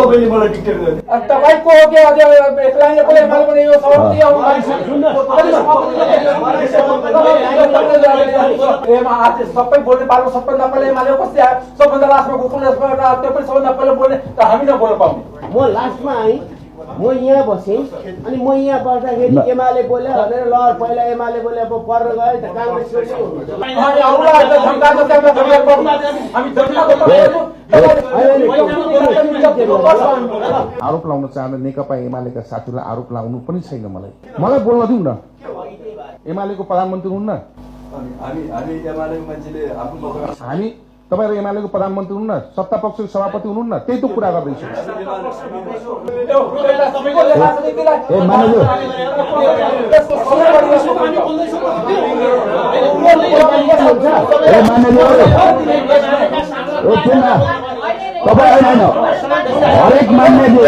तपाईले मलाई डिक्टेट गर्नु तपाईको के एकलाइनले बोले एमाले पनि यो सभापति आउनु सबै बोल्ने पालो सबभन्दा पहिला एमाले उपस्थित आयो सबभन्दा लास्टमा त्यो पनि सबभन्दा पहिला बोल्ने त हामी नबोल्न पाउने म लास्टमा आएँ म यहाँ बसेँ अनि म यहाँ बस्दाखेरि एमाले बोल्यो भनेर ल पहिला एमाले बोले अब पर गयो त कांग्रेस आरोप लाउन चाहँदा नेकपा एमालेका साथीलाई आरोप लाउनु पनि छैन मलाई बोल्न दिउँ न एमालेको प्रधानमन्त्री हुन्न हामी तपाईहरु एमालेको प्रधानमन्त्री हुनुहुन्न सत्ता पक्षको सभापति हुनुहुन्न त्यही त कुरा गर्दैछु हरेक मान्यजी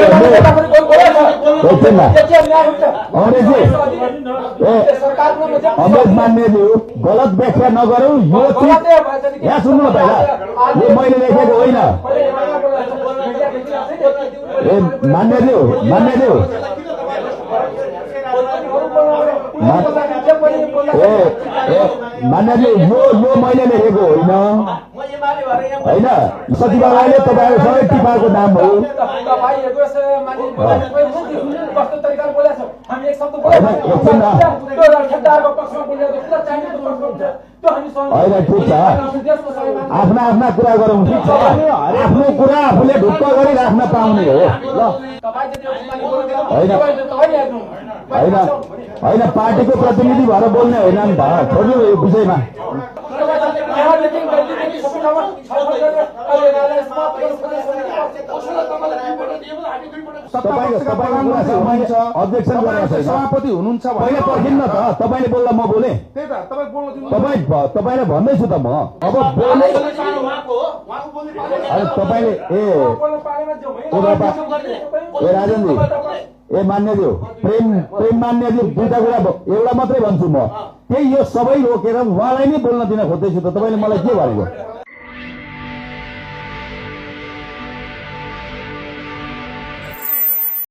अमरेश मान्यजी गलत व्याख्या नगरौँ यो यहाँ सुन्नु न पहिला यो मैले लेखेको होइन मान्यज्यू यो मैले लेखेको होइन सचिवालयले तपाईँहरू सबै टिपाको नाम हो होइन ठिक छ आफ्ना कुरा गरौँ ठिक छ आफ्नो कुरा आफूले ढुक्क गरिराख्न पाउने हो होइन पार्टीको प्रतिनिधि भएर बोल्ने होइन नि त छोड्नु यो विषयमा सभापति हुनुहुन्छ पहिला पर्खिन्न त तपाईँले बोल्दा म बोले तपाईँलाई भन्दैछु त म अब बोले तपाईँले ए राजनजी ए मान्यज्यू प्रेम मान्यज्यू दुईटा कुरा एउटा मात्रै भन्छु म त्यही यो सबै रोकेर उहाँलाई नै बोल्न दिन खोज्दैछु त तपाईँले मलाई के भनेको